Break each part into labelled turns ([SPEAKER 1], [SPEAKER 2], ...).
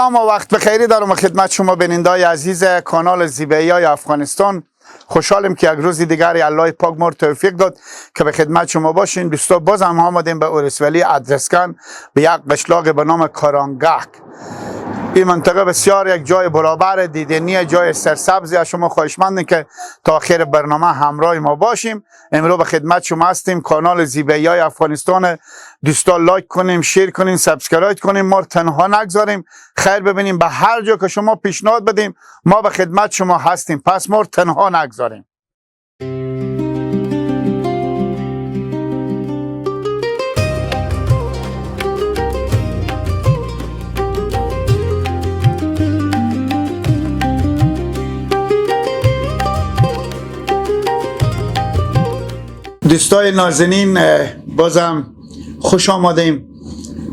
[SPEAKER 1] سلام و وقت بخیری دارم خدمت شما بینندای عزیز کانال زیبایی های افغانستان. خوشحالم که یک روز دیگر الله پاک ما توفیق داد که به خدمت شما باشین. دوستا باز هم آمدیم به اورسولی ادرسکن به یک قشلاق به نام کارانگک. این منطقه بسیار یک جای برابر دیدنی، جای سرسبزی. از شما خواهشمندیم که تا آخر برنامه همراه ما باشیم. امروز به خدمت شما هستیم. کانال زیبایی های افغانستان دوستا like کنیم، share کنیم، subscribe کنیم، ما رو تنها نگذاریم. خیر ببینیم، به هر جا که شما پیشنهاد بدیم ما به خدمت شما هستیم. پس ما رو تنها نگذاریم. دوستای نازنین بازم خوش آمدیم.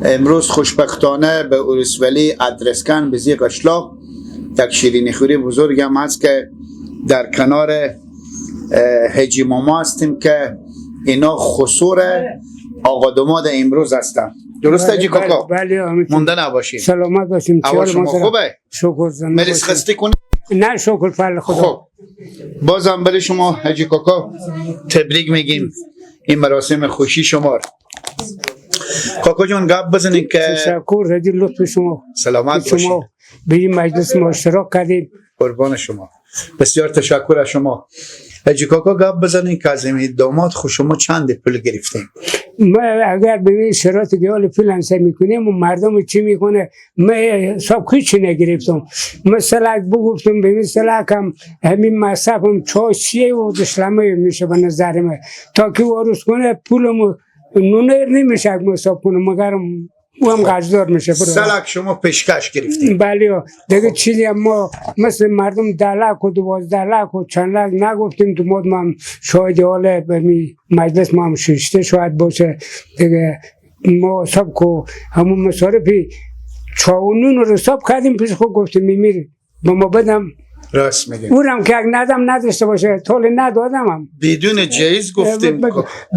[SPEAKER 1] امروز خوشبختانه به اورسولی ادرسکن به زیر قشلاق یک شیرینی خوری بزرگ هم هست که در کنار حجی ماما هستیم که اینا خسور آقا داماد امروز هستن. درسته حجی کاکا؟
[SPEAKER 2] بله.
[SPEAKER 1] مونده نباشیم.
[SPEAKER 2] سلامت باشیم.
[SPEAKER 1] اول شما خوبه؟
[SPEAKER 2] شکر زنده
[SPEAKER 1] مریض
[SPEAKER 2] باشیم.
[SPEAKER 1] خسته کنی؟
[SPEAKER 2] نه شکر فضل خدا.
[SPEAKER 1] خب بازم برای شما حجی کاکا تبریک میگیم این مراسم خوشی شما. کاکا جون گپ بزنین که
[SPEAKER 2] تشکر رضی لطف شما.
[SPEAKER 1] سلامت باشین.
[SPEAKER 2] شما به این مجلس ما اشتراک کردیم.
[SPEAKER 1] قربان شما، بسیار تشکر از شما. حجی کاکا گپ بزنین که از این داماد خود شما چند پول گرفتیم؟
[SPEAKER 2] ما اگر ببین شرایط که حال فیلنسه میکنیم و مردم چی میکنه، ما حساب هیچی نگرفتم. مثلا بگفتم ببین سلکم همین مصرفم چای و دشلمه میشه به نظر من تا که عروس کنه پولمو نونه نمیشه اگه حساب کنه، مگرم او هم قرضدار میشه.
[SPEAKER 1] سلک شما پیشکش گرفتیم.
[SPEAKER 2] بله دیگه چیزی هم ما مثل مردم 10 لک و 12 لک و چند لک نگفتیم. تو ما هم شاید حالا به می مجلس ما هم ششته شاید باشه دیگه. ما حساب کو همون مصارفی چاونون رو حساب کردیم پیش خود گفتیم میمیری با ما بدم.
[SPEAKER 1] راست میگیم.
[SPEAKER 2] اونم که اگه ندم نداشته باشه طول ندادم هم.
[SPEAKER 1] بدون جایز گفتیم.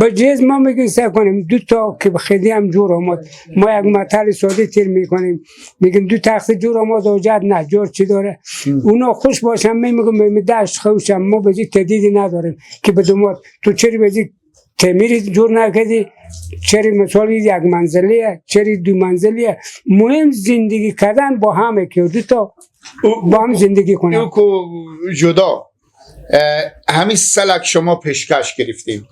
[SPEAKER 2] با جیز ما میگیم سعی کنیم دو تا که خیلی هم جور آمد. ما یک مطل ساده تیر میکنیم میگیم دو تخت جور آمد و جد نه جور چی داره. اونا خوش باشن میگم دشت خوشم ما به تدیدی نداریم که به دومات تو چرا به تعمیر جور نکردی، چرا مثال یک منزلیه چرا دو منزلیه. مهم زندگی کردن با همه که دو تا با هم زندگی کنن.
[SPEAKER 1] او کو جدا همین سلک شما پیشکش گرفتیم.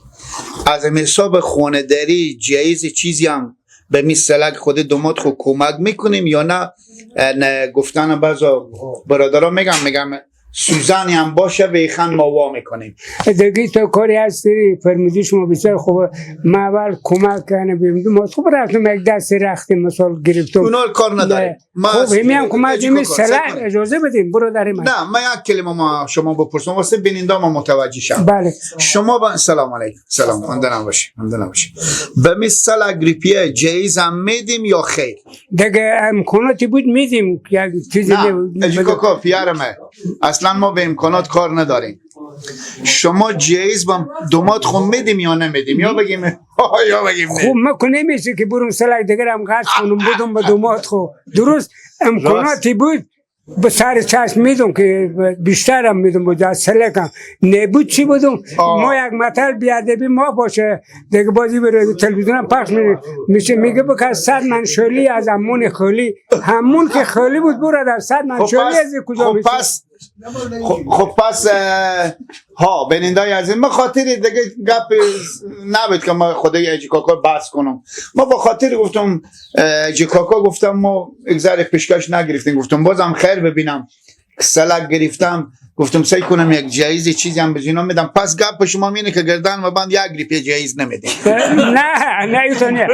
[SPEAKER 1] از حساب خونه داری جایز چیزی هم به می سلک خود دومات خود کمک میکنیم یا نه؟ نه گفتن بعضا برادرها میگم سوزنی هم باشه بیخن ما وا میکنیم.
[SPEAKER 2] دیگه تو کاری هستی فرمودی شما بسیار خوبه. ما اول کمک کنه بیم ما خوب رفتم یک دست رختیم مثال گرفتم.
[SPEAKER 1] اونا کار نداریم.
[SPEAKER 2] خب همی هم کمک همی سلک اجازه بدیم برادر من.
[SPEAKER 1] نه من یک کلمه ما شما بپرسم واسه بیننده ما متوجه شم.
[SPEAKER 2] بله
[SPEAKER 1] شما با سلام علیکم. سلام مونده نباشی. مونده نباشی. به می سلک ریپیه جایز هم میدیم یا خیر؟
[SPEAKER 2] دیگه امکاناتی بود میدیم یک چیزی.
[SPEAKER 1] نه اجی کاکا پیارمه اصلا ما به امکانات کار نداریم. شما جایز با دومات خون میدیم یا نمیدیم؟ یا بگیم یا بگیم نه.
[SPEAKER 2] خب ما که نمیشه که برم سلک دیگر هم قرض کنم بدم به دومات. خب درست امکاناتی بود به سر چشم میدم که بیشترم میدم بود از سلکم نبود چی بودم. ما یک مطل بیادبی ما باشه دیگه بازی بره تلویزیون هم پخش میشه میگه بکن 100 من شلی از همون خالی همون که خالی بود برادر 100 من شلی از کجا میشه؟
[SPEAKER 1] خب پس ها بینندای عزیز ما خاطر دیگه گپ نبود که ما خدای حاجی کاکا بحث کنم. ما با خاطر گفتم حاجی کاکا گفتم ما یک ذره پیشکش نگرفتیم، گفتم بازم خیر ببینم سلک گرفتم گفتم سعی کنم یک جایز چیزی هم به اینا میدم. پس گپ شما اینه که گردن ما بند یک ریپی جایز نمیدیم.
[SPEAKER 2] نه نه ایتو نه.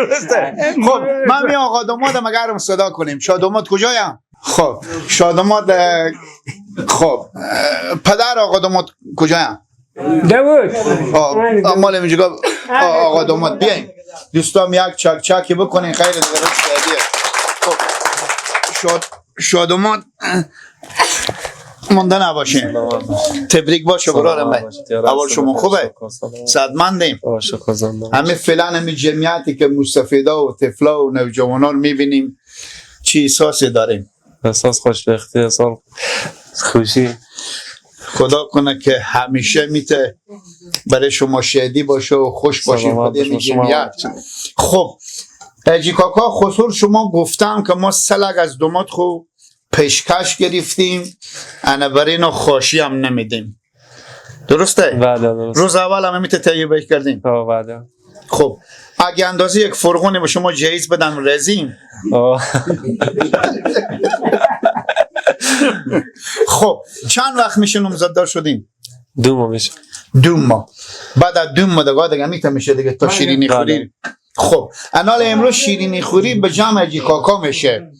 [SPEAKER 1] خب من می آقا دامادم اگرم صدا کنیم. شادوماد کجایم؟ خب شادوماد خب پدر آقا داماد کجایم؟
[SPEAKER 2] داوود
[SPEAKER 1] مال اینجا آقا داماد بیاین دوستام یک چک چکی بکنین خیر دیگه. خب شادوماد مونده نباشین. تبریک باشه برادرم. اول شما خوبه؟ صدمندیم. همه فعلا همه جمعیتی که مستفیدا و طفلا و نوجوانا رو میبینیم چی احساسی داریم؟
[SPEAKER 3] احساس خوشبختی، احساس خوشی.
[SPEAKER 1] خدا کنه که همیشه میته برای شما شهدی باشه و خوش باشین
[SPEAKER 3] سلامت
[SPEAKER 1] خود
[SPEAKER 3] باشین، شما.
[SPEAKER 1] جمعیت. خب حاجی کاکا خسور، شما گفتم که ما سلگ از دومات خو پیشکش گرفتیم، انا برای اینا خوشی هم نمیدیم، درسته؟
[SPEAKER 3] بله درست.
[SPEAKER 1] روز اول هم میته تهیه کردیم.
[SPEAKER 3] آه بله.
[SPEAKER 1] خب اگه اندازه یک فرغونی به شما جهیز بدن رزیم؟
[SPEAKER 3] آه.
[SPEAKER 1] خب چند وقت میشه نامزددار شدیم؟
[SPEAKER 3] 2 ماه میشه.
[SPEAKER 1] 2 ماه. بعد از 2 ماه دیگه میته میشه دیگه تا شیرینی خوری. خب انال امروز شیرینی خوری به جمع حاجی کاکا میشه.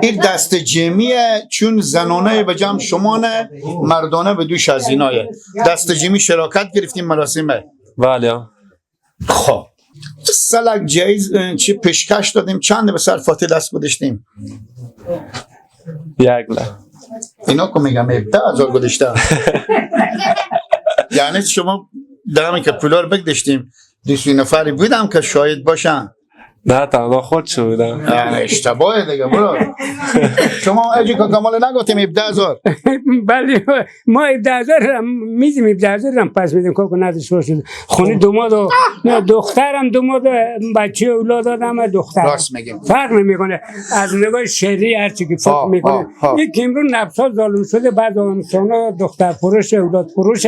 [SPEAKER 1] این دست جمعیه، چون زنانه به جمع شمانه، مردانه به دوش از اینایه. دست جمعی شراکت گرفتیم مراسمه.
[SPEAKER 3] بله.
[SPEAKER 1] خب سلک جایز چی پیشکش دادیم، چند به سر فاتح دست گذاشتیم؟
[SPEAKER 3] 1 لک.
[SPEAKER 1] اینا که میگم 17,000 گذاشتم، یعنی شما درمی که پولار بگذاشتیم 200 نفری بودم که شاید باشن.
[SPEAKER 3] نه تنها خودشو بودم.
[SPEAKER 1] یعنی اشتباهه دیگه برو. شما اجی که کمال نگفتیم 17,000؟
[SPEAKER 2] بله، ما 17,000 هم میدیم، 17,000 هم پس میدیم کاکو نداشته باشید. خونه دوماد و نه دخترم دوماد و بچه اولاد آدم دختر
[SPEAKER 1] راست میگیم.
[SPEAKER 2] فرق نمیکنه از نگاه شری هر چی که فکر میکنه. این که امروز نفسا ظالم شده، بعد انسان ها دختر فروش، اولاد فروش،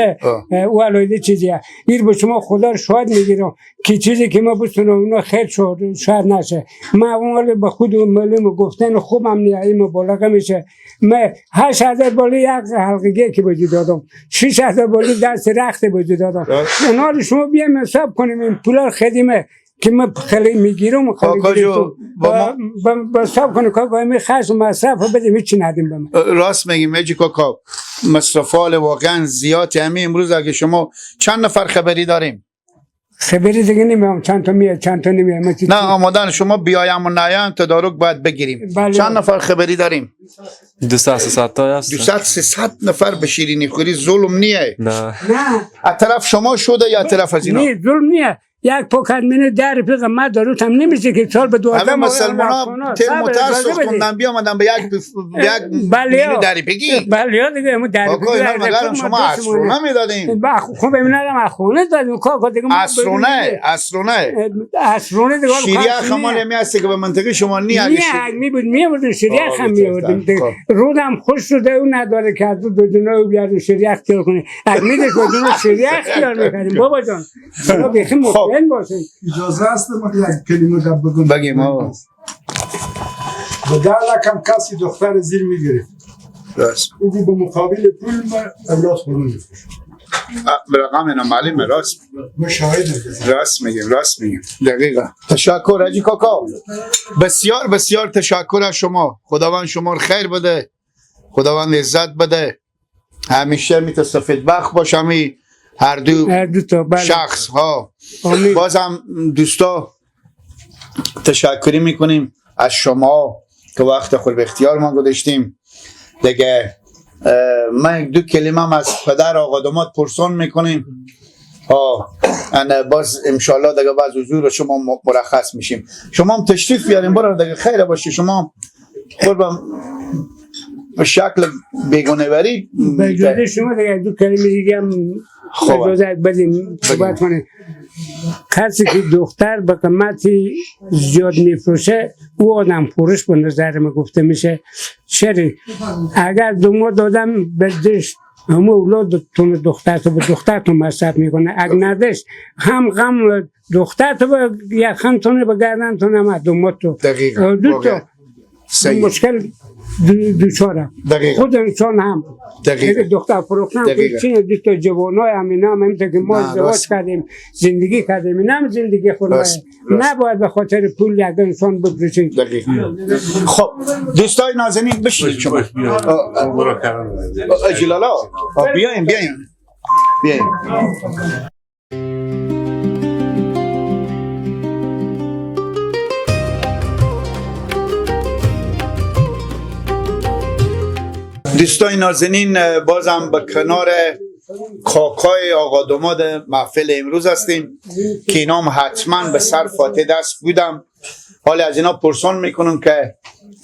[SPEAKER 2] او علایده چیزیه. این به شما خدا رو شاهد میگیرم که چیزی که ما بتونم اونا خیر شد شاید نشه. ما اون حال به خود معلوم گفتن خوبم نیه، این مبالغه میشه. من 8,000 بالی یک حلقگی که بودی دادم، 6,000 بالی دست رخت بودی دادم. اونا رو شما بیایم حساب کنیم، این پولا رو خدیمه که من خیلی میگیرم خیلی
[SPEAKER 1] کاکا جو،
[SPEAKER 2] گرفتم.
[SPEAKER 1] با ما-
[SPEAKER 2] با حساب کنیم کاکا، می خرج و مصرف رو بدیم، هیچی ندیم به من.
[SPEAKER 1] راست میگیم اجی کاکا، مصرفال واقعا زیاد. همین امروز اگه شما چند نفر خبری داریم؟
[SPEAKER 2] خبری دیگه نمیام، چند تا میاد چند تا نمیاد. من
[SPEAKER 1] نه آمادن شما بیایم و نیایم تدارک باید بگیریم.
[SPEAKER 2] بله.
[SPEAKER 1] چند نفر خبری داریم؟
[SPEAKER 3] 200 300 تا هست.
[SPEAKER 1] 200 300 نفر به شیرینی خوری ظلم نیه؟
[SPEAKER 3] نه.
[SPEAKER 2] نه.
[SPEAKER 1] از طرف شما شده یا از طرف از اینا؟
[SPEAKER 2] نه ظلم نیه. یک پاکت منو در رفیق ما داروت هم نمیشه که سال به 12
[SPEAKER 1] همه مسلمان ها تر متر سوختوندن بیامدن به یک به یک
[SPEAKER 2] بله.
[SPEAKER 1] مینو دری بگی.
[SPEAKER 2] بله دیگه ما در
[SPEAKER 1] آقا اینا مگرم شما عصرونه میدادیم.
[SPEAKER 2] خب اینا هم از خونه دادیم کاکا دیگه ما.
[SPEAKER 1] عصرونه عصرونه.
[SPEAKER 2] عصرونه دیگه.
[SPEAKER 1] شیریخ هم می هستی که به منطقه شما نی اگه
[SPEAKER 2] نه می بود می شیریخ
[SPEAKER 1] آه،
[SPEAKER 2] هم می آوردیم.
[SPEAKER 1] بهتر. خب.
[SPEAKER 2] رودم خوش شده اون نداره که از دو دونه بیاریم شیریخ تیار کنه. اگه میده دو دونه شیریخ تیار میکردیم بابا جان. شما بیخی مطمئن باشین.
[SPEAKER 4] اجازه است ما یک کلمه گپ بگم؟
[SPEAKER 1] بگیم، آه.
[SPEAKER 4] به 10 لک هم کسی دختر زیر میگیره،
[SPEAKER 1] راست.
[SPEAKER 4] او به مقابل پول ما اولاد خودمون میفروشه.
[SPEAKER 1] به رقم اینا معلومه، راست.
[SPEAKER 4] ما شاهد هستیم.
[SPEAKER 1] راست میگیم، راست میگیم، دقیقا. تشکر حاجی کاکا، بسیار بسیار تشکر از شما. خداوند شما رو خیر بده، خداوند عزت بده، همیشه میت سفید بخت باشم هر دو
[SPEAKER 2] هر دو تا بله.
[SPEAKER 1] شخص ها.
[SPEAKER 2] آمین.
[SPEAKER 1] بازم دوستا تشکری میکنیم از شما که وقت خود به اختیار ما گذاشتیم دیگه. من یک دو کلمه هم از پدر آقا داماد پرسان میکنیم. ها انا باز انشالله دیگه باز حضور شما مرخص میشیم. شما هم تشریف بیاریم برو دیگه، خیر باشه. شما خود به شکل بیگانه‌وری.
[SPEAKER 2] به اجازه شما دیگه دو کلمه دیگه هم
[SPEAKER 1] خب.
[SPEAKER 2] اجازه بدیم صحبت کنیم. کسی که دختر به قیمتی زیاد میفروشه او آدم فروش به نظر ما گفته میشه. چرا؟ اگر دو دادم به دش همه اولادتون دخترتو به دخترتون مصرف میکنه. اگر نداشت هم غم دخترتو به یخنتونه به گردنتون هم دومات تو
[SPEAKER 1] دقیقاً.
[SPEAKER 2] دو
[SPEAKER 1] واقعاً.
[SPEAKER 2] تا
[SPEAKER 1] صحیح.
[SPEAKER 2] مشکل دوچارم.
[SPEAKER 1] دقیقاً.
[SPEAKER 2] خود انسان هم
[SPEAKER 1] دقیقاً.
[SPEAKER 2] دختر فروختن
[SPEAKER 1] دقیقاً.
[SPEAKER 2] چین دو تا جوانای هم اینا هم همینطور که ما
[SPEAKER 1] نه،
[SPEAKER 2] ازدواج
[SPEAKER 1] راست.
[SPEAKER 2] کردیم زندگی کردیم، اینا هم زندگی خود
[SPEAKER 1] راست. راست.
[SPEAKER 2] نباید به خاطر پول یک انسان بفروشیم.
[SPEAKER 1] دقیقاً. خب دوستای نازنین بشینید شما. جلالا بیایم بیایم بیایم. دوستای نازنین بازم به کنار کاکای آقا داماد محفل امروز هستیم که اینام حتما به سر فاتح دست بودم. حالا از اینا پرسان میکنم که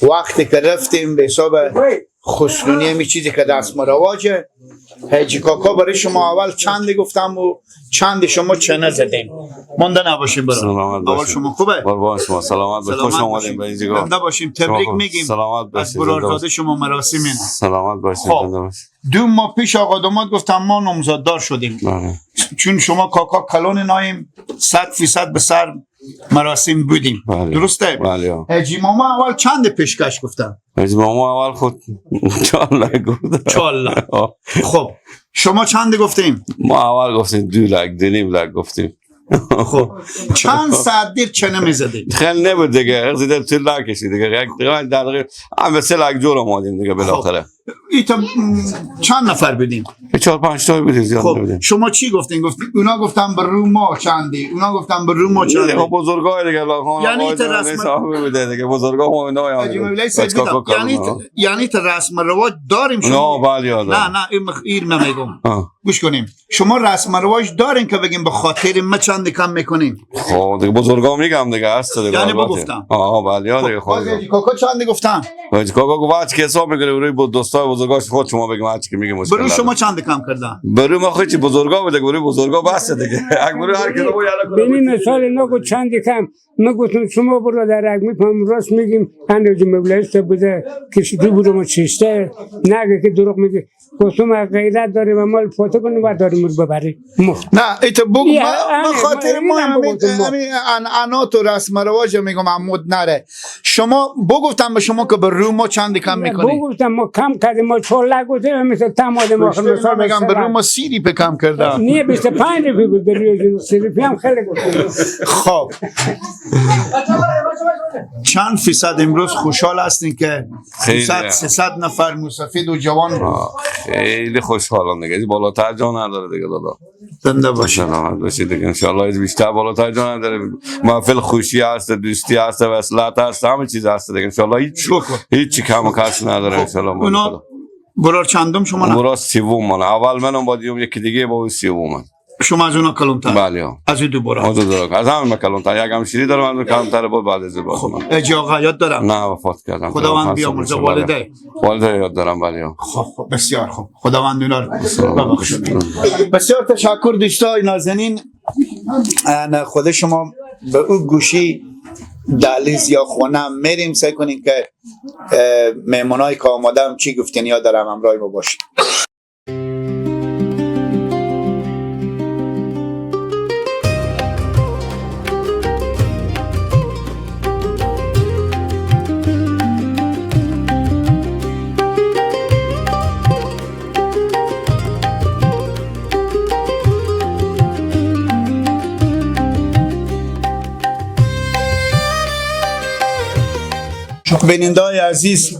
[SPEAKER 1] وقتی که رفتیم به حساب خسرونی می چیزی که دست ما رواجه، حاجی کاکا برای شما اول چند گفتم و چند شما چنه زدیم. مانده نباشیم برای
[SPEAKER 5] سلامت
[SPEAKER 1] اول
[SPEAKER 5] باشید.
[SPEAKER 1] شما خوبه؟
[SPEAKER 5] قربان شما، سلامت باشید. خوش آمدیم به اینجا.
[SPEAKER 1] زنده باشیم. تبریک میگیم
[SPEAKER 5] سلامت
[SPEAKER 1] از
[SPEAKER 5] باشید.
[SPEAKER 1] برارزاده شما مراسم اینه.
[SPEAKER 5] سلامت باشید.
[SPEAKER 1] خب.
[SPEAKER 5] زنده باشید.
[SPEAKER 1] 2 ماه پیش آقا داماد گفتم ما نامزددار شدیم.
[SPEAKER 5] بله.
[SPEAKER 1] چون شما کاکا کلون نایم 100% به سر مراسم بودیم.
[SPEAKER 5] بله.
[SPEAKER 1] درسته؟
[SPEAKER 5] بله.
[SPEAKER 1] حاجی ماما اول چند پیشکش گفتم؟
[SPEAKER 5] حاجی ماما اول خود 4 لک گفت.
[SPEAKER 1] 4 لک. خب شما چند گفتیم؟
[SPEAKER 5] ما اول گفتیم 2 لک، 2.5 لک گفتیم.
[SPEAKER 1] خب چند ساعت دیر چنه میزدیم؟
[SPEAKER 5] خیلی نبود دیگه، اقصی دل طول نکشید دیگه. یک دقیقه در دقیقه هم به 3 لک جور آمدیم دیگه بالاخره.
[SPEAKER 1] ایتا چند نفر بودیم؟
[SPEAKER 5] چهار پنج تا بودیم، زیاد
[SPEAKER 1] خب
[SPEAKER 5] نبودیم.
[SPEAKER 1] شما چی گفتین؟ گفتین اونا گفتن بر رو ما چندی، اونا گفتن بر رو ما چندی.
[SPEAKER 5] خب بزرگای دیگه لاخون
[SPEAKER 1] یعنی تا رسم-
[SPEAKER 5] بوده دیگه، بزرگا ما اینا
[SPEAKER 1] حاجی مولای سید بودم. یعنی تا رسم رواج داریم شما؟
[SPEAKER 5] نه بله یادم.
[SPEAKER 1] نه نه این من میگم.
[SPEAKER 5] آه.
[SPEAKER 1] گوش کنیم، شما رسم رواج دارین که بگیم به خاطر ما چند کم میکنیم؟
[SPEAKER 5] خب دیگه بزرگا میگم دیگه هست دیگه.
[SPEAKER 1] یعنی
[SPEAKER 5] البته.
[SPEAKER 1] بگفتم.
[SPEAKER 5] آه بله یاد دیگه.
[SPEAKER 1] باز
[SPEAKER 5] خود
[SPEAKER 1] حاجی کاکا چند گفتن؟
[SPEAKER 5] حاجی کاکا گفت هرچی که حساب میکنه روی با دوستای بزرگاش خود شما بگم هرچی که میگه مشکل
[SPEAKER 1] برو
[SPEAKER 5] نداره.
[SPEAKER 1] شما چند کم کردن؟
[SPEAKER 5] برو ما خود چی بزرگا بوده، برو بزرگا بس دیگه. اگه برو هر کی رو یالا
[SPEAKER 2] ببین مثال نگو چند کم ما گفتم شما برو در اگ میفهم راست میگیم اندازه مبلغ بوده که دو بودم و چشته نگه که دروغ میگه. گفتم اگه غیرت داریم و مال فوتو کنیم و داریم رو ببریم مفت.
[SPEAKER 1] نه ایتا بگو
[SPEAKER 2] یه،
[SPEAKER 1] ما
[SPEAKER 2] آره،
[SPEAKER 1] خاطر
[SPEAKER 2] ما
[SPEAKER 1] ما
[SPEAKER 2] اینم
[SPEAKER 1] همین
[SPEAKER 2] بگفتم ما.
[SPEAKER 1] همین انات و رسم رواج میگم عمود نره. شما بگفتم به شما که به رو ما چند کم میکنی؟
[SPEAKER 2] بگفتم ما کم کردیم، ما 4 لک گفتیم مثل تم آدم آخر مثال
[SPEAKER 1] میگم به رو ما 30 ریپه کم کردم.
[SPEAKER 2] نیه 25 روپیه بود، به روی 30 روپیه هم خیلی گفتیم.
[SPEAKER 1] خب چند فیصد امروز خوشحال هستین که
[SPEAKER 5] خیلی.
[SPEAKER 1] 300 300 نفر مسافر و جوان؟
[SPEAKER 5] خیلی خوشحالم دیگه، از بالاتر جا نداره دیگه دادا.
[SPEAKER 1] زنده باشین.
[SPEAKER 5] سلامت باشید دیگه. انشالله از بیشتر بالاتر جا نداره. محفل خوشی هست، دوستی هست، وصلت هست، همه چیز هست دیگه. انشالله هیچ
[SPEAKER 1] شکر.
[SPEAKER 5] هیچ کم و کس نداره انشالله.
[SPEAKER 1] اونا برار چندم شما نه؟
[SPEAKER 5] برا سوم من اول منم با دیوم یکی دیگه با او سوم من.
[SPEAKER 1] شما از اونا کلونتر؟
[SPEAKER 5] بله ها.
[SPEAKER 1] از او دو برار؟
[SPEAKER 5] از دو از همه کلونتر یک همشیری دارم، از اون کلونتر بود بعد از باز من.
[SPEAKER 1] اجی آقا یاد دارم؟
[SPEAKER 5] نه وفات کردم.
[SPEAKER 1] خداوند بیامرزه. والده؟
[SPEAKER 5] والده یاد دارم بله ها.
[SPEAKER 1] خب خب بسیار خوب، خداوند اونا رو ببخشه. بسیار تشکر دوستای نازنین. انا خود شما به او گوشی دهلیز یا خونه میریم، سعی کنیم که مهمانایی که آماده هم چی گفتین یا دارم همراه ما باشیم. بینندای عزیز،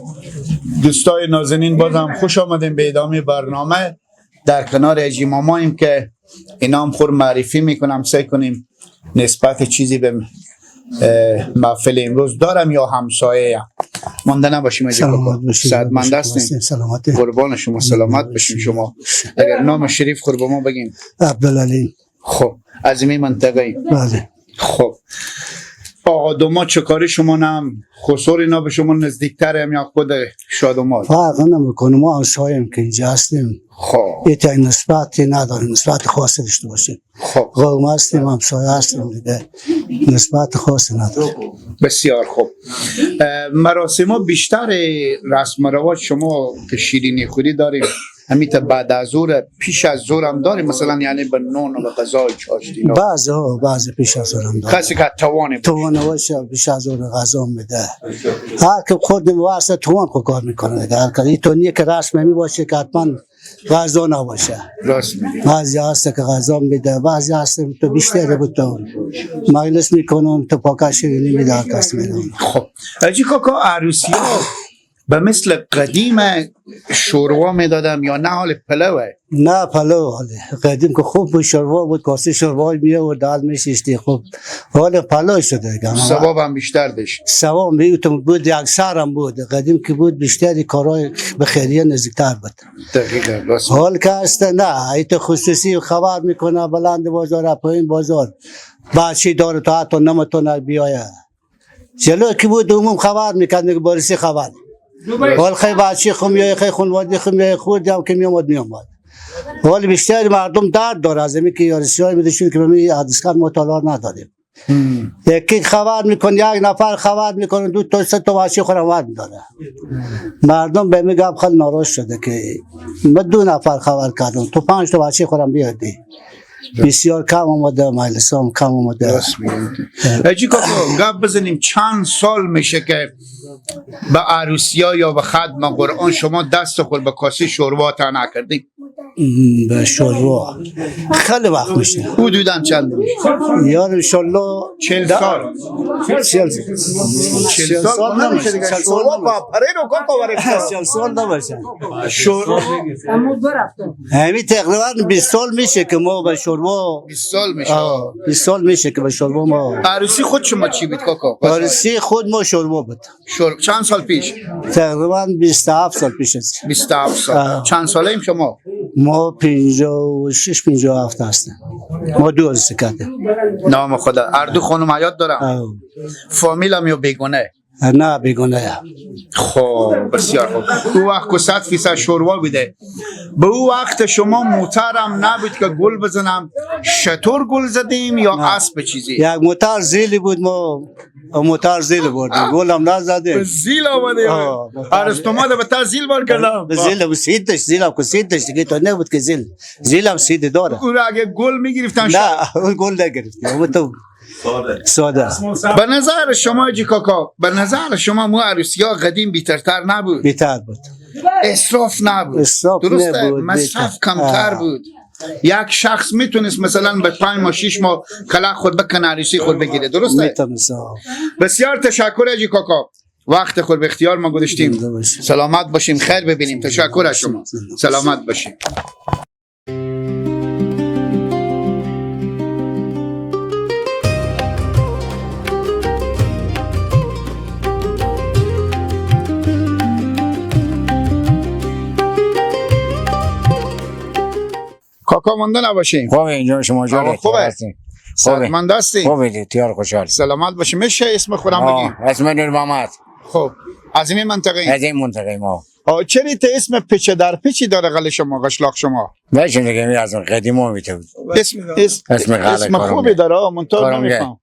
[SPEAKER 1] دوستای نازنین، بازم خوش آمدیم به ادامه برنامه. در کنار اجی ماماییم که اینا هم خور معرفی میکنم. سعی کنیم نسبت چیزی به محفل امروز دارم یا همسایه مانده نباشیم. اجی
[SPEAKER 6] سلامت
[SPEAKER 1] کاکا
[SPEAKER 6] باشید.
[SPEAKER 1] صحتمند هستیم؟
[SPEAKER 6] سلامت.
[SPEAKER 1] قربان شما، سلامت باشیم. شما اگر نام شریف خور به ما بگیم.
[SPEAKER 6] عبدالعلی.
[SPEAKER 1] خب از این منطقه ایم.
[SPEAKER 6] بله.
[SPEAKER 1] خب آقا دوما چه کاری شما نم خسور اینا به شما نزدیکتر یا خود شادومال؟
[SPEAKER 6] فرق نمیکنه، ما همساییم که اینجا هستیم.
[SPEAKER 1] خب
[SPEAKER 6] یه تا نسبتی نداریم، نسبت خاصی داشته باشیم.
[SPEAKER 1] خب
[SPEAKER 6] قوم هستیم، همسایه هستیم دیگه، نسبت خاصی نداریم.
[SPEAKER 1] بسیار خوب. مراسم ها بیشتر رسم و رواج شما که شیرینی خوری داریم همین تا بعد از ظهر، پیش از ظهر هم داریم مثلا، یعنی به نون و به غذای چاشت اینا؟
[SPEAKER 6] بعضی ها بعضی پیش از ظهر هم داریم.
[SPEAKER 1] کسی که توانه
[SPEAKER 6] توان باشه پیش از ظهر غذا میده. هر که خود واسه توان خود کار میکنه دیگه. هر که تو نیه که رسم می باشه که حتما غذا نباشه.
[SPEAKER 1] راست میگه.
[SPEAKER 6] بعضی هست که غذا میده، بعضی هست تو بیشتر بود تو مجلس میکنم تو پاکه شیرینی میده، هر کس میده.
[SPEAKER 1] خب حاجی کاکا عروسی ها به مثل قدیم شوروا میدادم یا نه حال پلوه؟
[SPEAKER 6] نه پلو حاله قدیم که خوب بود شوروا بود، کاسه شوروا می آورد دال میشیشتی. خوب حال پلو شده دیگه.
[SPEAKER 1] ثواب هم بیشتر داشت.
[SPEAKER 6] ثواب میوتم بود، یک سرم بود. قدیم که بود بیشتر کارهای به خیریه نزدیکتر بود.
[SPEAKER 1] دقیقا راست.
[SPEAKER 6] حال که هست نه ایت خصوصی خبر میکنه بلند بازار پایین بازار بچی داره تا حتی نمیتونه بیایه. جلو کی بود دومم خبر میکرد میگه بارسی خبر. حال خیلی بچه خم یا خیلی خانواده خم یا خود هم که میومد. ولی بیشتر مردم درد داره از اینکه یارسیای میدشون که می حدیث مطالعه نداریم. یکی خبر میکنه، یک نفر خبر میکنه، دو تا سه تا بچه خودم ور میداره. مردم به میگم خیلی ناراض شده که من 2 نفر خبر کردم، تو 5 تا بچه خودم بیادی. بسیار کم اومده، مجلس هم کم اومده.
[SPEAKER 1] حاجی کاکا گپ بزنیم چند سال میشه که به عروسیا یا به ختم قرآن شما دست خود به کاسه شوروا تا نکردیم؟
[SPEAKER 6] به شوروا خیلی وقت میشه.
[SPEAKER 1] حدوداً چند میشه؟
[SPEAKER 6] یار انشالله
[SPEAKER 1] 40 سال.
[SPEAKER 6] 40
[SPEAKER 1] سال نمیشه دیگه. شوروا با پره رو کاکا برای
[SPEAKER 6] 40 سال نباشه.
[SPEAKER 1] شوروا
[SPEAKER 6] همین تقریبا 20 سال میشه که ما به شوروا
[SPEAKER 1] 20 سال میشه.
[SPEAKER 6] 20 سال میشه که به شوروا ما.
[SPEAKER 1] عروسی خود شما چی بود کاکا؟
[SPEAKER 6] عروسی خود ما شوروا بود.
[SPEAKER 1] چند سال پیش؟
[SPEAKER 6] تقریبا 27 سال پیش است.
[SPEAKER 1] 27 سال. چند ساله ایم شما؟
[SPEAKER 6] ما 56 57 هستیم. ما دو عروسی کردیم.
[SPEAKER 1] نام خدا. هر دو خانم حیات دارم. فامیلم یا بیگانه؟
[SPEAKER 6] نه بیگانه.
[SPEAKER 1] خب بسیار خوب. او وقت که 100% شوروا بوده. به او وقت شما موترم نبود که گل بزنم، شطور گل زدیم یا اسب چیزی؟
[SPEAKER 6] یک موتر زیلی بود، ما موتر زیل بردیم، گل هم نزدیم.
[SPEAKER 1] زیل آمده. ارسطوماده به تا زیل بار کردم.
[SPEAKER 6] زیل سید داشت، زیل هم که سید داشت دیگه، تو نبود که زیل. زیل هم سید داره.
[SPEAKER 1] او را اگه گل میگرفتن
[SPEAKER 6] نه اون گل نگرفتیم. اون تو ساده.
[SPEAKER 1] به نظر شما حاجی کاکا، به نظر شما مو عروسیا قدیم بیترتر نبود؟
[SPEAKER 6] بیتر بود.
[SPEAKER 1] اسراف نبود.
[SPEAKER 6] اسراف
[SPEAKER 1] درسته؟
[SPEAKER 6] نبود.
[SPEAKER 1] مصرف کمتر بود. یک شخص میتونست مثلا به 5 ماه 6 ماه کلا خود بکنه، عروسی خود بگیره. درسته؟
[SPEAKER 6] میتونست.
[SPEAKER 1] بسیار تشکر حاجی کاکا. وقت خود به اختیار ما گذاشتیم. سلامت باشیم، خیر ببینیم. تشکر از شما. سلامت باشیم. کاکا مانده نباشیم.
[SPEAKER 7] خوبه اینجا شما جور
[SPEAKER 1] خوبه. صحتمند هستی؟
[SPEAKER 7] خوبه تیار خوشحال.
[SPEAKER 1] سلامت باشی. میشه اسم خودم بگی؟
[SPEAKER 7] اسم نور محمد.
[SPEAKER 1] خب از این منطقه این؟
[SPEAKER 7] از این منطقه ما.
[SPEAKER 1] چرا تا اسم پیچ در پیچی داره قل شما قشلاق شما؟
[SPEAKER 7] بچه دیگه از اون قدیما میته.
[SPEAKER 1] اسم خوبی داره منطقه نمیفهم.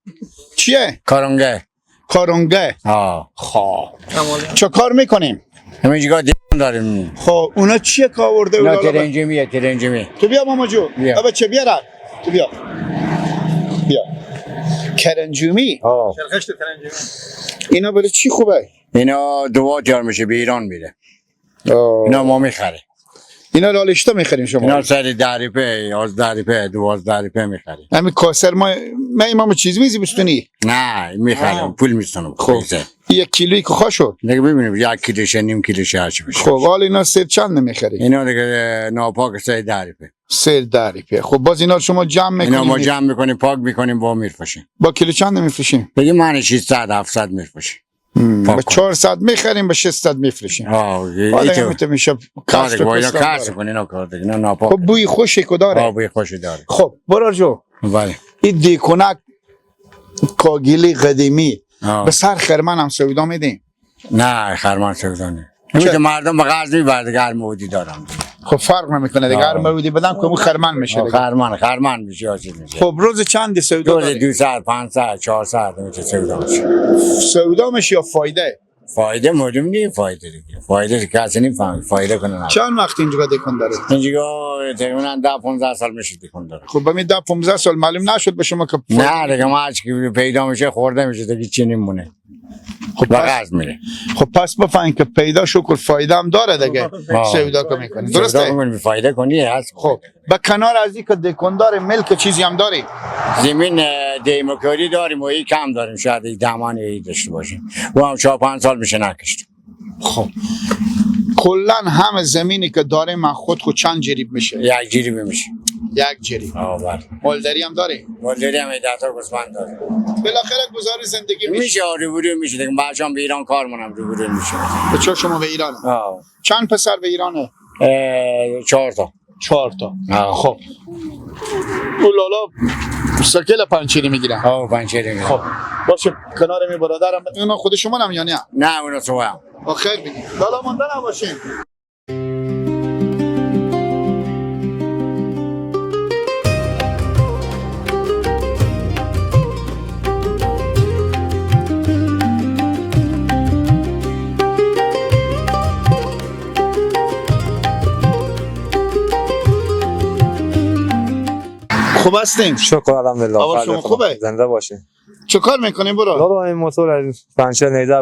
[SPEAKER 1] چیه؟
[SPEAKER 7] کارونگه.
[SPEAKER 1] کارونگه.
[SPEAKER 7] خب
[SPEAKER 1] چه کار میکنیم؟
[SPEAKER 7] همینجا دیگه داریم.
[SPEAKER 1] خب اونا چیه که آورده؟
[SPEAKER 7] نه ترنجمیه، ترنجمی.
[SPEAKER 1] تو بیا ماما جو. بابا چه بیاره؟ تو بیا. بیا. کرنجومی.
[SPEAKER 4] چرخشت ترنجمی.
[SPEAKER 1] اینا برای چی خوبه؟
[SPEAKER 7] اینا دوا تیار میشه، به ایران میره. اینا ما میخره.
[SPEAKER 1] اینا لالشتا میخریم شما؟
[SPEAKER 7] اینا سر 10 روپه، 11 روپه، 12 روپه میخریم.
[SPEAKER 1] همین کاسر ما امام چیز میزی بستونی؟
[SPEAKER 7] نه میخریم، پول میستونم.
[SPEAKER 1] خب یک کیلویی که خوشو
[SPEAKER 7] دیگه ببینیم، یک کیلوشه، نیم کیلوشه، هرچی بشه.
[SPEAKER 1] خب حالا اینا سر چند نمیخری؟
[SPEAKER 7] اینا دیگه ناپاک سر 10 روپه.
[SPEAKER 1] سر 10 روپه. خب باز اینا رو شما جمع میکنیم؟
[SPEAKER 7] اینا ما جمع میکنیم، پاک میکنیم، با میفروشیم.
[SPEAKER 1] با کیلو چند میفروشیم؟
[SPEAKER 7] دیگه من 600 700 میفروشیم.
[SPEAKER 1] با 400 میخریم، با 600 میفروشیم.
[SPEAKER 7] آه
[SPEAKER 1] میتونه میشه کاسه
[SPEAKER 7] کاسه کنی، اینا کار دیگه، اینا ناپاک.
[SPEAKER 1] خب بوی خوشی که داره.
[SPEAKER 7] بوی خوشی داره.
[SPEAKER 1] خب برار جو.
[SPEAKER 7] بله.
[SPEAKER 1] این دیکنک کاگیلی قدیمی به سر خرمن هم سودا میدیم؟
[SPEAKER 7] نه خرمن سودا نه. میگه مردم به قرض میبرد، اگر مودی دارم.
[SPEAKER 1] خب فرق نمیکنه دیگه، هر مودی بدم که اون خرمن میشه دیگه.
[SPEAKER 7] خرمن میشه، چیز میشه.
[SPEAKER 1] خب روز چند سودا
[SPEAKER 7] روز 200 500 400 میشه سودا میشه.
[SPEAKER 1] سودا میشه یا فایده؟
[SPEAKER 7] فایده معلوم نیست، فایده دیگه. فایده کسی نمیفهمه، فایده کنه.
[SPEAKER 1] چند وقت اینجا دکان داره؟
[SPEAKER 7] اینجا تقریبا 10 15 سال میشه دکان داره.
[SPEAKER 1] خب ببین 10 15 سال معلوم نشد به شما که
[SPEAKER 7] نه دیگه، ما هرچی که پیدا میشه خورده میشه دیگه، چی نمونه.
[SPEAKER 1] خب
[SPEAKER 7] پس میره.
[SPEAKER 1] خب پس بفهم که پیدا شکر فایده هم داره دیگه، سودا که میکنی. درسته؟
[SPEAKER 7] فایده کنی هست.
[SPEAKER 1] خب به کنار از اینکه دکاندار ملک چیزی هم داری؟
[SPEAKER 7] زمین دیموکاری داریم و این کم داریم، شاید این دمان ای داشته باشیم و هم 4-5 سال میشه نکشت.
[SPEAKER 1] خب کلا هم زمینی که داریم من خود چند جریب میشه؟
[SPEAKER 7] یک جریب میشه.
[SPEAKER 1] یک جریب.
[SPEAKER 7] بله.
[SPEAKER 1] مالداری هم داری؟
[SPEAKER 7] مالداری هم 10 تا گوسفند داره.
[SPEAKER 1] بالاخره گزار زندگی
[SPEAKER 7] میشه. روبرو میشه دیگه، بچه‌ام به ایران کار منم روبرو میشه.
[SPEAKER 1] بچه‌ها شما به ایران؟ چند پسر به ایرانه؟
[SPEAKER 7] 4 تا.
[SPEAKER 1] 4 تا. خب او لالا سکل پنچری میگیرم.
[SPEAKER 7] آه پنچری میگیرم.
[SPEAKER 1] خب باشه کنار می برادرم. اونا خود شما هم یا نه؟
[SPEAKER 7] نه اونا تو هم.
[SPEAKER 1] آخر بگی. لالا مونده نباشین. خوب هستیم؟
[SPEAKER 3] شکر الحمدلله.
[SPEAKER 1] آقا شما خوبه؟
[SPEAKER 3] زنده باشین.
[SPEAKER 1] چه کار میکنیم برو؟
[SPEAKER 3] لالا این موتور از پنچر نیزه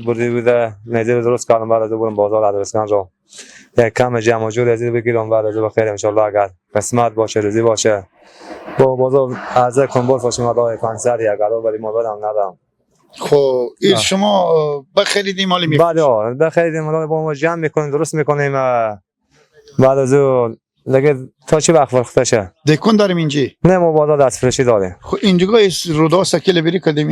[SPEAKER 3] بردی بوده، نیزه رو درست کردم، بعد از برم بازار ادرسکن رو یک کم جمع و جور از بگیرم، بعد از بخیر ان شاء الله اگر قسمت باشه روزی باشه با بازار عرضه کن بار فاشیم ادای 500 یک ادا ولی ما بدم ندم.
[SPEAKER 1] خب این شما بخریدیم مالی می
[SPEAKER 3] بله بخریدیم مالی با ما جمع میکنیم درست میکنیم، بعد از اون دیگه تا چه وقت وقت شه؟
[SPEAKER 1] دکون داریم اینجا؟
[SPEAKER 3] نه ما بازار دست فروشی داریم.
[SPEAKER 1] خب اینجا رودا سکل بری کردیم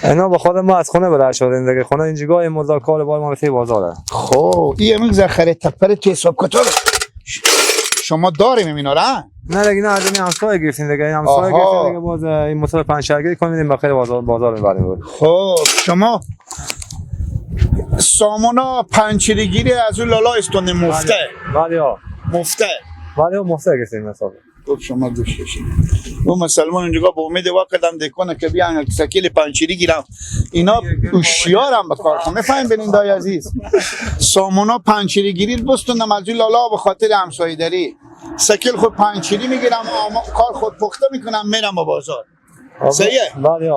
[SPEAKER 1] اینا
[SPEAKER 3] با خود ما از خونه بلند شدیم دیگه، خونه اینجا این مدل کار بار ما توی بازاره.
[SPEAKER 1] خب این امروز ذخیره تپر تو حساب کتاب شما داریم اینا را؟
[SPEAKER 3] نه دیگه نه از این همسایه گرفتیم دیگه، این همسایه گرفتیم دیگه، باز این موتور پنچرگیری کنیم بخیر بازار میبریم.
[SPEAKER 1] خب شما سامونا پنچرگیری از اون لالا استونه مفته؟
[SPEAKER 3] بله
[SPEAKER 1] مفته.
[SPEAKER 3] بله مفته گرفتیم مثلا.
[SPEAKER 1] خب شما گوش بشین. اون مسلمان اینجا با امید واقعا دکونه که بیان یک سکیل پنچری گیرم، اینا هوشیارم به کار. میفهمین بنین دای عزیز، سامونا پنچری گیری بستونم از اون لالا به خاطر همسایه داری. سکیل خود پنچری میگیرم، کار خود پخته میکنم، میرم به بازار. صحیحه؟
[SPEAKER 3] بله.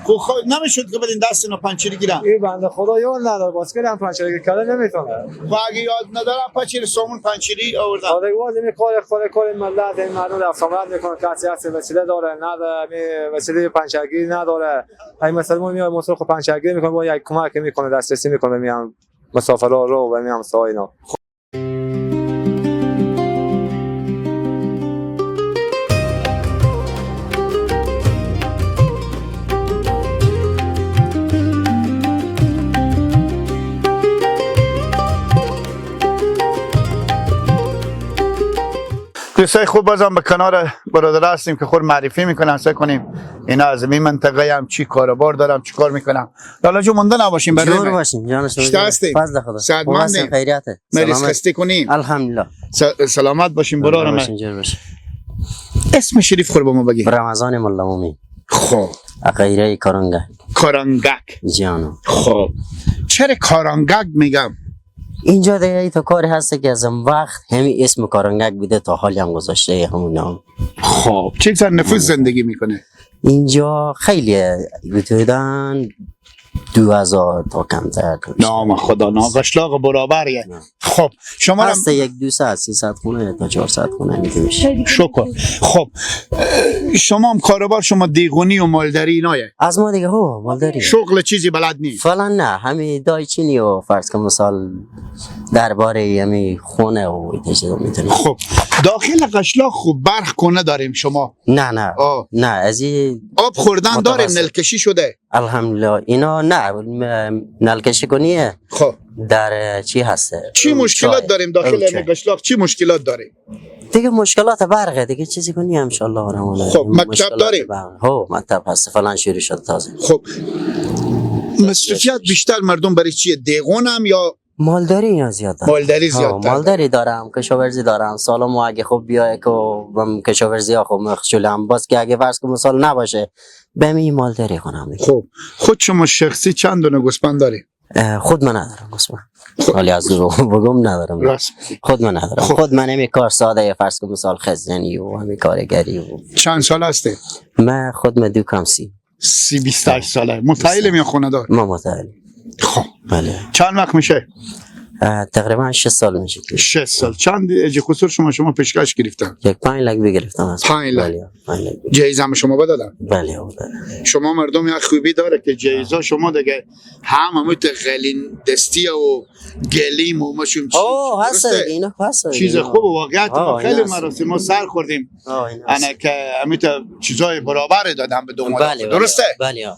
[SPEAKER 1] خب نمیشد که بدین دست اینا پنچری گیرم.
[SPEAKER 3] این بنده خدا یاد نداره، باز کردم پنچری کرده نمیتونه.
[SPEAKER 1] و اگه یاد ندارم پنچری سامون پنچری آوردم.
[SPEAKER 3] آره باز این کار خود کار ملت این مردم رفت آمد میکنه، کسی هست وسیله داره نداره، وسیله پنچرگیری نداره. این مسلمان میاد موتور خود پنچرگیری میکنه، با یک کمک میکنه، دسترسی میکنه، میام مسافرا رو و میام ساینا اینا.
[SPEAKER 1] دوستای خوب بازم به کنار برادر هستیم که خود معرفی میکنم. سعی کنیم اینا از این منطقه هم چی کاروبار دارم، چی کار میکنم. لالا جون مونده نباشیم، برای
[SPEAKER 8] جور باشین جان شما.
[SPEAKER 1] فضل
[SPEAKER 8] خدا صحتمند خیریت
[SPEAKER 1] مریض خسته کنیم
[SPEAKER 8] الحمدلله.
[SPEAKER 1] سلامت باشین برادر من. اسم شریف خور با ما بگی.
[SPEAKER 8] رمضان ملا مومن.
[SPEAKER 1] خب
[SPEAKER 8] غیره کارانگک.
[SPEAKER 1] کارانگک
[SPEAKER 8] جانو.
[SPEAKER 1] خب چرا کارانگک میگم؟
[SPEAKER 8] اینجا دیگه تا کاری هست که از اون وقت همین اسم کارانگک بوده تا حالی هم گذاشته همون نام.
[SPEAKER 1] خب چه چند نفوس زندگی میکنه؟
[SPEAKER 8] اینجا خیلی بودن 2000 تا کمتر.
[SPEAKER 1] نام خدا نام قشلاق برابریه. خب شما
[SPEAKER 8] هست یک 200 300 خونه تا 400 خونه میشه.
[SPEAKER 1] شکر. خب شما هم کاروبار شما دیگونی و مالداری اینایه؟
[SPEAKER 8] از ما دیگه ها مالداری.
[SPEAKER 1] شغل چیزی بلد نیست؟
[SPEAKER 8] فعلا نه، همین دایچینی و فرض کن مثال درباره همین خونه و این چیزا میتونیم.
[SPEAKER 1] خب داخل قشلاق خوب برق کنه داریم شما؟
[SPEAKER 8] نه نه آه. نه از این
[SPEAKER 1] آب خوردن داریم، نلکشی شده؟
[SPEAKER 8] الحمدلله اینا نه نلکشی کنیه.
[SPEAKER 1] خب
[SPEAKER 8] در چی هسته؟
[SPEAKER 1] چی مشکلات داریم داخل قشلاق؟ چی مشکلات داریم؟
[SPEAKER 8] دیگه مشکلات برقه دیگه چیزی کنی ان شاء الله.
[SPEAKER 1] خب مکتب داریم؟
[SPEAKER 8] ها مکتب هست فلان شروع شد تازه.
[SPEAKER 1] خب مصرفیت بیشتر مردم برای چیه؟ دیغون هم یا
[SPEAKER 8] مالداری اینا زیاد دارم.
[SPEAKER 1] مالداری زیاد دارم.
[SPEAKER 8] مالداری دارم، کشاورزی دارم. سالا ما اگه خوب بیای که کشاورزی ها خوب مخشولم باز که اگه فرض کن مثال نباشه به می مالداری کنم.
[SPEAKER 1] خب خود شما شخصی چند دونه گوسفند داری؟
[SPEAKER 8] خود من ندارم گوسفند. حالی از دور بگم ندارم.
[SPEAKER 1] راست.
[SPEAKER 8] خود من ندارم. خود من همین کار ساده فرض کن مثال خزنی و همین کارگری و.
[SPEAKER 1] چند سال هستی؟
[SPEAKER 8] من خود من دو کم 30
[SPEAKER 1] 28 ساله. متعهل یا خونه دار؟
[SPEAKER 8] ما متعهل.
[SPEAKER 1] خب
[SPEAKER 8] بله.
[SPEAKER 1] چند وقت میشه؟
[SPEAKER 8] تقریبا 6 سال میشه.
[SPEAKER 1] 6 سال. چند اجی خسور شما پیشکش گرفتن؟
[SPEAKER 8] یک 5 لک بگرفتم از
[SPEAKER 1] 5 لک.
[SPEAKER 8] بله 5 لک.
[SPEAKER 1] جایزه هم شما بدادن؟
[SPEAKER 8] بله بله.
[SPEAKER 1] شما مردم یک خوبی داره که جایزه شما دیگه هم غلین دستی و گلیم و مشون چیز.
[SPEAKER 8] اوه هست دیگه اینا هست.
[SPEAKER 1] چیز خوب واقعیت ما خیلی مراسم ما سر خوردیم. انا که همیت چیزای برابر دادم به دوماد.
[SPEAKER 8] بله
[SPEAKER 1] درسته؟
[SPEAKER 8] بله بله.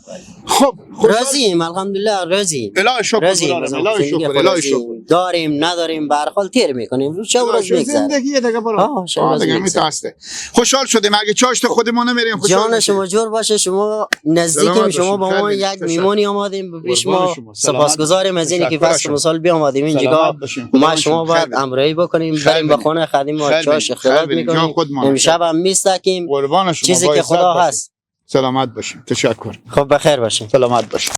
[SPEAKER 1] خب
[SPEAKER 8] راضیم الحمدلله، راضیم.
[SPEAKER 1] الهی شکر
[SPEAKER 8] راضیم.
[SPEAKER 1] برارم، الهی شکر، الهی شکر.
[SPEAKER 8] داریم نداریم به هر حال تیر میکنیم، شب روز میگذره.
[SPEAKER 1] زندگی دیگه برو.
[SPEAKER 8] شب روز
[SPEAKER 1] دیگه
[SPEAKER 8] میگذره.
[SPEAKER 1] میتاسته. خوشحال شدیم اگه چاشت خودمون نمیریم خوشحال
[SPEAKER 8] جان
[SPEAKER 1] میشیم.
[SPEAKER 8] شما جور باشه، شما نزدیکیم،
[SPEAKER 1] سلامت
[SPEAKER 8] شما با
[SPEAKER 1] باشین.
[SPEAKER 8] ما
[SPEAKER 1] خیلی
[SPEAKER 8] یک
[SPEAKER 1] تشکر.
[SPEAKER 8] میمونی آمدیم پیش
[SPEAKER 1] قربان
[SPEAKER 8] ما،
[SPEAKER 1] شما. سلامت.
[SPEAKER 8] سپاسگزاریم از اینکه
[SPEAKER 1] تشکر
[SPEAKER 8] فصل
[SPEAKER 1] شما.
[SPEAKER 8] مثال بیامدیم اینجا.
[SPEAKER 1] سلامت باشین.
[SPEAKER 8] ما
[SPEAKER 1] خدا
[SPEAKER 8] شما
[SPEAKER 1] شما.
[SPEAKER 8] باید
[SPEAKER 1] خیر
[SPEAKER 8] همراهی بکنیم،
[SPEAKER 1] خیر
[SPEAKER 8] بریم به
[SPEAKER 1] بینیم.
[SPEAKER 8] خانه خدیم ما
[SPEAKER 1] خیر
[SPEAKER 8] چاش
[SPEAKER 1] بینیم.
[SPEAKER 8] اختلاط
[SPEAKER 1] خیر بینیم. جان
[SPEAKER 8] میکنیم،
[SPEAKER 1] خودمان.
[SPEAKER 8] امشب هم میستکیم.
[SPEAKER 1] قربان شما.
[SPEAKER 8] چیزی
[SPEAKER 1] با
[SPEAKER 8] که
[SPEAKER 1] عزت
[SPEAKER 8] خدا
[SPEAKER 1] باشین.
[SPEAKER 8] هست.
[SPEAKER 1] سلامت باشین. تشکر.
[SPEAKER 8] خب بخیر باشین.
[SPEAKER 1] سلامت باشین.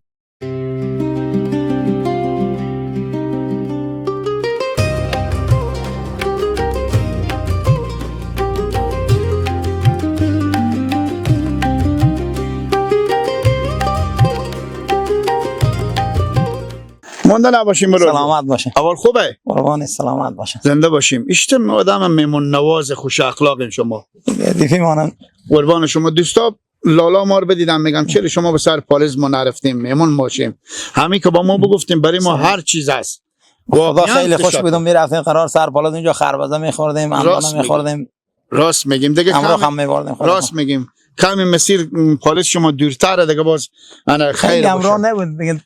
[SPEAKER 1] مونده نباشیم برو.
[SPEAKER 9] سلامت باشه.
[SPEAKER 1] اول خوبه؟
[SPEAKER 9] قربان سلامت باشه.
[SPEAKER 1] زنده باشیم. اشتم آدم میمون نواز خوش اخلاقین شما.
[SPEAKER 9] دیفی مانم.
[SPEAKER 1] قربان شما. دوستا لالا ما رو بدیدم میگم چرا شما به سر پالیز ما نرفتیم میمون باشیم. همین که با ما بگفتیم برای ما هر چیز است.
[SPEAKER 9] خدا
[SPEAKER 1] واقعاً
[SPEAKER 9] خیلی خوش
[SPEAKER 1] تشکر.
[SPEAKER 9] بودم، میرفتیم قرار سر پالیز اونجا خربزه میخوردیم،
[SPEAKER 1] راست
[SPEAKER 9] انبانه
[SPEAKER 1] میگی.
[SPEAKER 9] میخوردیم،
[SPEAKER 1] راست میگیم دیگه.
[SPEAKER 9] همراه
[SPEAKER 1] کم
[SPEAKER 9] هم میبردیم.
[SPEAKER 1] راست میگیم کمی مسیر پالیز شما دورتره دیگه، باز انا
[SPEAKER 9] خیلی
[SPEAKER 1] خیر
[SPEAKER 9] همراه
[SPEAKER 1] باشه.
[SPEAKER 9] نبود دیگه.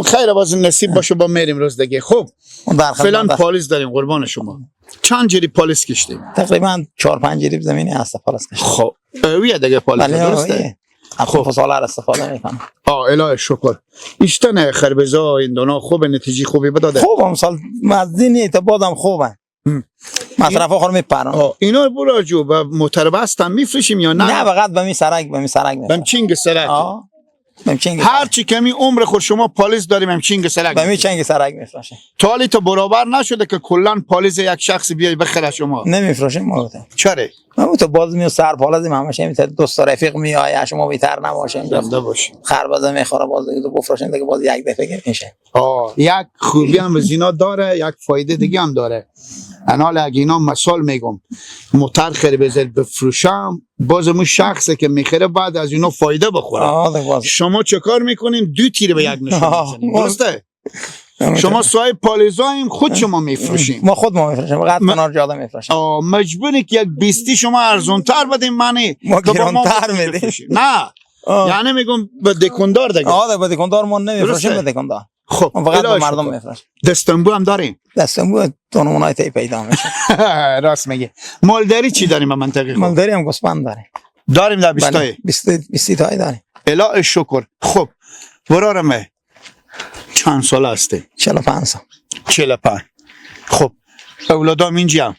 [SPEAKER 1] خیر باز نصیب باشه با میریم روز دیگه. خب
[SPEAKER 9] اون در خدمت
[SPEAKER 1] فعلا
[SPEAKER 9] است.
[SPEAKER 1] پالیز داریم قربان شما. چند جری پالیز کشتیم؟
[SPEAKER 9] تقریبا 4-5 جریب زمینی هست پالیز کشت.
[SPEAKER 1] خب اویه دیگه پالیز
[SPEAKER 9] بله
[SPEAKER 1] درسته؟
[SPEAKER 9] خب فصاله را استفاده میکنم.
[SPEAKER 1] الهی شکر. ایشتن خربزه این دونا خوب نتیجه خوبی بداده.
[SPEAKER 9] خوب امسال مزدی نیست بازم خوبه. مصرف آخر میپرم.
[SPEAKER 1] اینا رو برو جو به موتور بستم میفروشیم یا نه؟
[SPEAKER 9] نه فقط به می سرک، به می سرک
[SPEAKER 1] بهم
[SPEAKER 9] میفروشم.
[SPEAKER 1] چینگ سرک.
[SPEAKER 9] بهم چینگ
[SPEAKER 1] هر چی کمی عمر خود شما پالیز داریم هم چینگ سرک.
[SPEAKER 9] به می چنگ سرک میفروشیم.
[SPEAKER 1] تالی تا برابر نشده که کلا پالیز یک شخص بیای بخره شما.
[SPEAKER 9] نمیفروشیم ما.
[SPEAKER 1] چرا؟
[SPEAKER 9] ما تو باز می سر پالیز همش همی دوست و رفیق میای شما بیتر نباشه اینجا.
[SPEAKER 1] زنده باشی.
[SPEAKER 9] خربزه میخوره باز دیگه تو بفروشین دیگه باز یک دفعه که میشه.
[SPEAKER 1] یک خوبی هم از اینا داره، یک فایده دیگه هم داره. انال اگه اینا مثال میگم موتر خربزه بفروشم باز اون شخصی که میخره بعد از اینا فایده بخوره.
[SPEAKER 9] دیگه باز
[SPEAKER 1] شما چه کار میکنیم؟ دو تیر به یک نشون میزنیم. درسته؟ شما صاحب پالیزاییم خود شما میفروشیم.
[SPEAKER 9] ما خود ما میفروشیم، فقط کنار جاده میفروشیم.
[SPEAKER 1] مجبوری که یک بیستی شما ارزون تر بدیم معنی
[SPEAKER 9] ما
[SPEAKER 1] که با ما
[SPEAKER 9] گرانتر میدیم.
[SPEAKER 1] بفروشیم. نه یعنی میگم به دکاندار دیگه.
[SPEAKER 9] به دکاندار ما نمیفروشیم
[SPEAKER 1] درسته.
[SPEAKER 9] به دکاندار.
[SPEAKER 1] خب
[SPEAKER 9] ما فقط به
[SPEAKER 1] الهی
[SPEAKER 9] مردم
[SPEAKER 1] شکر.
[SPEAKER 9] میفروشیم.
[SPEAKER 1] دستنبو هم داریم.
[SPEAKER 9] دستنبو دونمونای تی پیدا میشه.
[SPEAKER 1] راست میگه. مالداری چی داریم به منطقه خود؟
[SPEAKER 9] مالداری هم گوسفند داریم.
[SPEAKER 1] داریم در بیستای.
[SPEAKER 9] بله، 20 تایی داریم.
[SPEAKER 1] الهی شکر. خب برارمه چند ساله هستی؟
[SPEAKER 9] 45 سال.
[SPEAKER 1] 45. خب اولادام اینجا هم.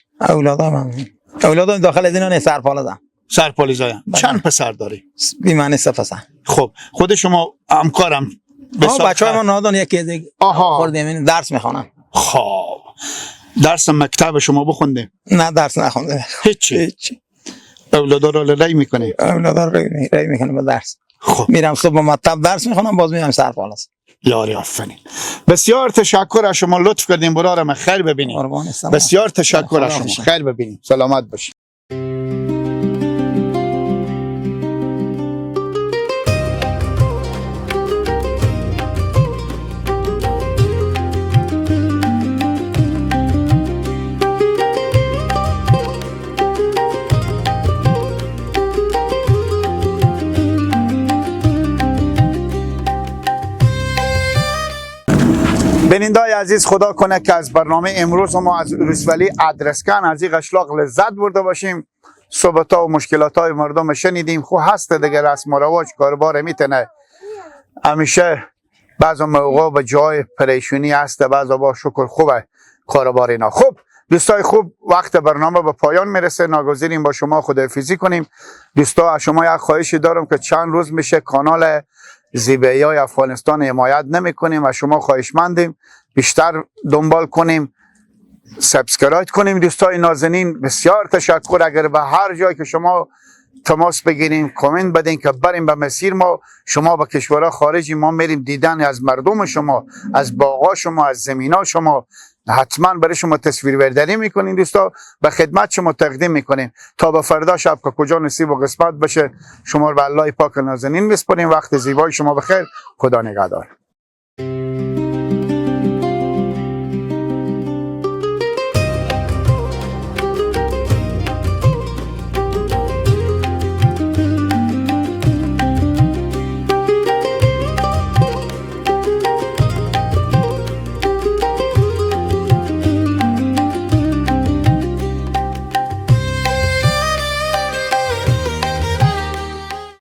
[SPEAKER 9] اولادام داخل از اینا نیست، سرپالزم.
[SPEAKER 1] سرپالیزایم. چند پسر داری؟
[SPEAKER 9] بی معنی سه پسر.
[SPEAKER 1] خب خود شما همکارم
[SPEAKER 9] بچه‌های ما نادان یکی از یک خوردیم این درس میخوانن.
[SPEAKER 1] خب درس مکتب شما بخونده؟
[SPEAKER 9] نه درس نخونده.
[SPEAKER 1] هیچی.
[SPEAKER 9] هیچی.
[SPEAKER 1] اولادا رو رای میکنه؟
[SPEAKER 9] اولادا رو رای میکنه به درس.
[SPEAKER 1] خب
[SPEAKER 9] میرم صبح مکتب درس میخونم باز میرم سرپالز.
[SPEAKER 1] یاری آفرین. بسیار تشکر از شما، لطف کردین برارم، خیر ببینیم. بسیار تشکر از شما، خیر ببینیم. سلامت باشید. بینندای عزیز، خدا کنه که از برنامه امروز ما از روسولی ادرسکن از این قشلاق لذت برده باشیم. صحبت ها و مشکلات های مردم شنیدیم. خو هست دیگه رسم و رواج کاربار میتونه همیشه بعض موقع به جای پریشونی هست، بعض با شکر خوبه کاربار اینا. خب دوستای خوب، وقت برنامه به پایان میرسه، ناگزیریم با شما خداحافظی کنیم. دوستا از شما یک خواهشی دارم که چند روز میشه کانال زیبایی افغانستان حمایت نمی کنیم و شما خواهشمندیم بیشتر دنبال کنیم، subscribe کنیم. دوستای نازنین بسیار تشکر. اگر به هر جای که شما تماس بگیریم کامنت بدین که بریم به مسیر ما، شما به کشورها خارجی ما میریم دیدن از مردم شما، از باغا شما، از زمینا شما، حتما برای شما تصویر برداری میکنیم دوستا، به خدمت شما تقدیم میکنیم. تا به فردا شب که کجا نصیب و قسمت بشه، شما رو به الله پاک نازنین میسپاریم. وقت زیبای شما بخیر. خدا نگهدار.